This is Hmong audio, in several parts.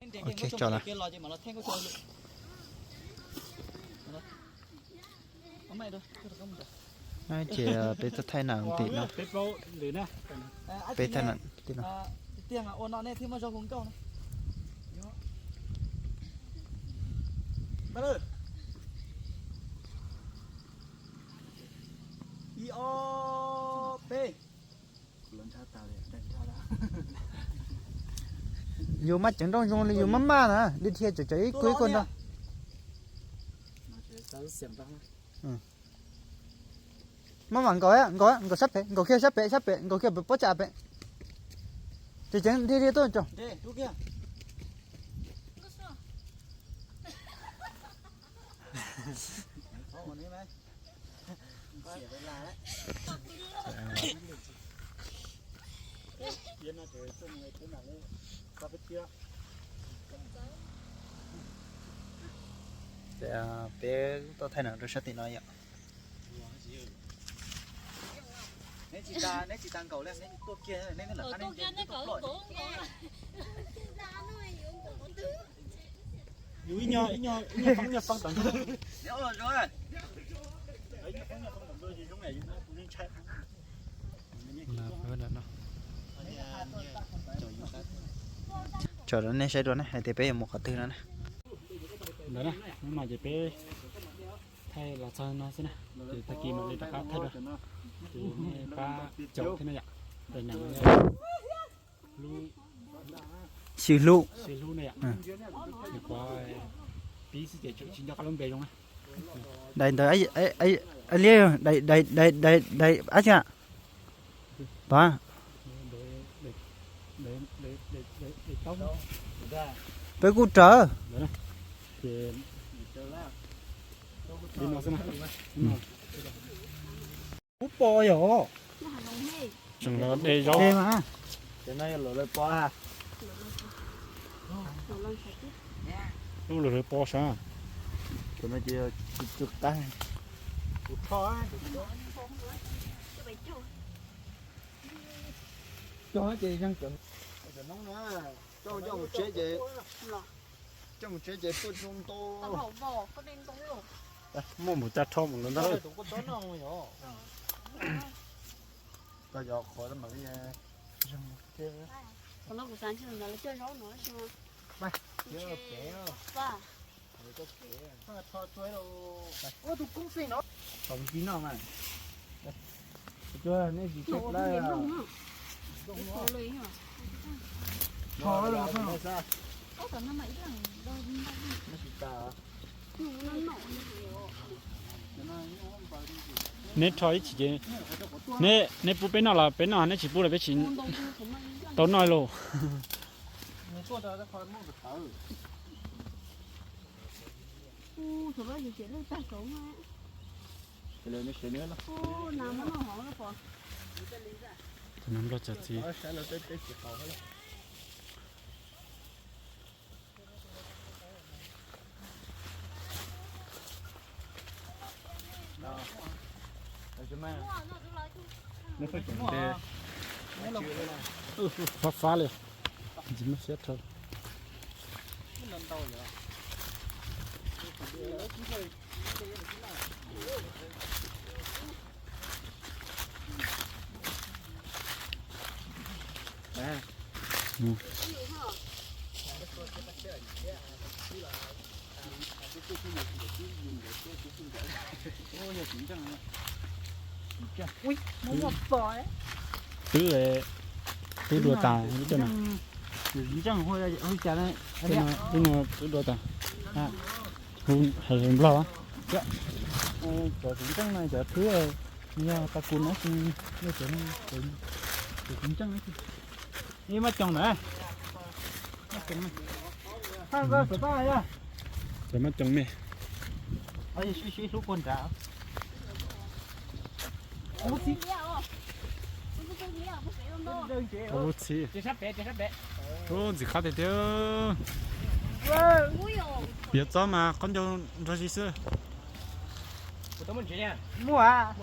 Ok, tso lawm. Ces peb txoj thaij nam tim no. Peb thaij nam tim no. Yus maj ceev nrooj zoo li yus maj maj na, li dhia tseem tsawv ib kub ib kub ntag. Maj mam nkaum, nkaum, nkaum sab pem, nkaum kiag sab pem, sab pem, nkaum kiag pem pob tsam pem. Tseem ceev dhia dhia tuaj tso. Peb tau thaij nam rau sab tim no yom. Neb tsis tas, neb tsis tas nkaum li, neb tuaj kiag, neb lawm qab neb nce tuaj ploj. Yus ib nyuag, ib nyuag, ib nyuag fab, ib nyuag fab tom ntug. Tso rau nej saib dua ne, hais tias peb yuav mus qhov twg no ne. Ntawd na, hnub no ces peb thaij los txog no xwb na, ces tag kis mam li rov qab thaij dua. Ces nej pab caum thiab na yom. Xyw hlub. Xyw hlub na yom. Nyuam qhuav pib xwb ces tsis nco qab lub npe zoo na. Dais ntawd, liab, dais, dais, dais, dais, dais ab tsi. Pab. Peb kuj rawv. Kuv pom yom. Tseem los de zaub. Lub lawv pov sav. Coj ces yeej cov, coj mus tsev ces, coj mus tsev ces tuaj zoo ntau. Muaj mus caj rho mus lawm ntag. Koj cov qhuav mam li. Tus koob xeej no. Tau ci noj mas. Nej tsis teb plab. Neb rho ib chim ces, neb, neb pub peb noj los peb noj, neb tsis pub los peb tsis tau noj lauj. Tus no nplog cov txiv. Fab fab li, ntxim muaj siab rau. Twb, twb dua tas. Twb dua tas. Hu hais nplog. Cov txiv ntseej no cov twb yog tas kus no, cov ntseej no. Maj coom na. Cov maj coom me. Sib hlub puag nrad. Ub txhib. Ub ntxim qab tiag tiag. Piav txob mas qaub ncaug nrog zis xwb. Muaj.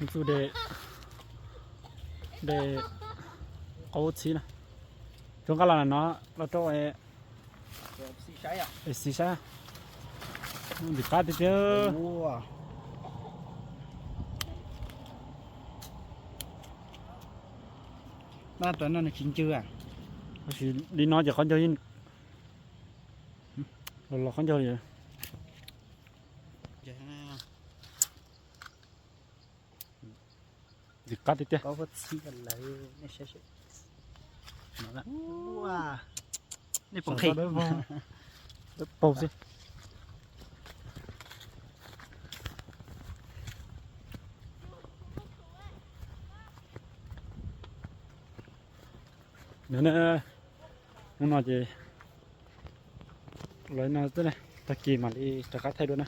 Txuj de, de qaub txhib na. Rov nqa los no, los rau es xis saib. Ntxim qab tiag tiag. Ua, tus no nws tsis ncw. Tab sis li no ces qhov ncauj yeej los, los qhov ncauj li. Ntxim qab tiag tiag. Ua, nej pom nqhis, dawb paug xwb. Nov, hnub no ces los no xwb, tag kis mam li rov qab thaij dua na.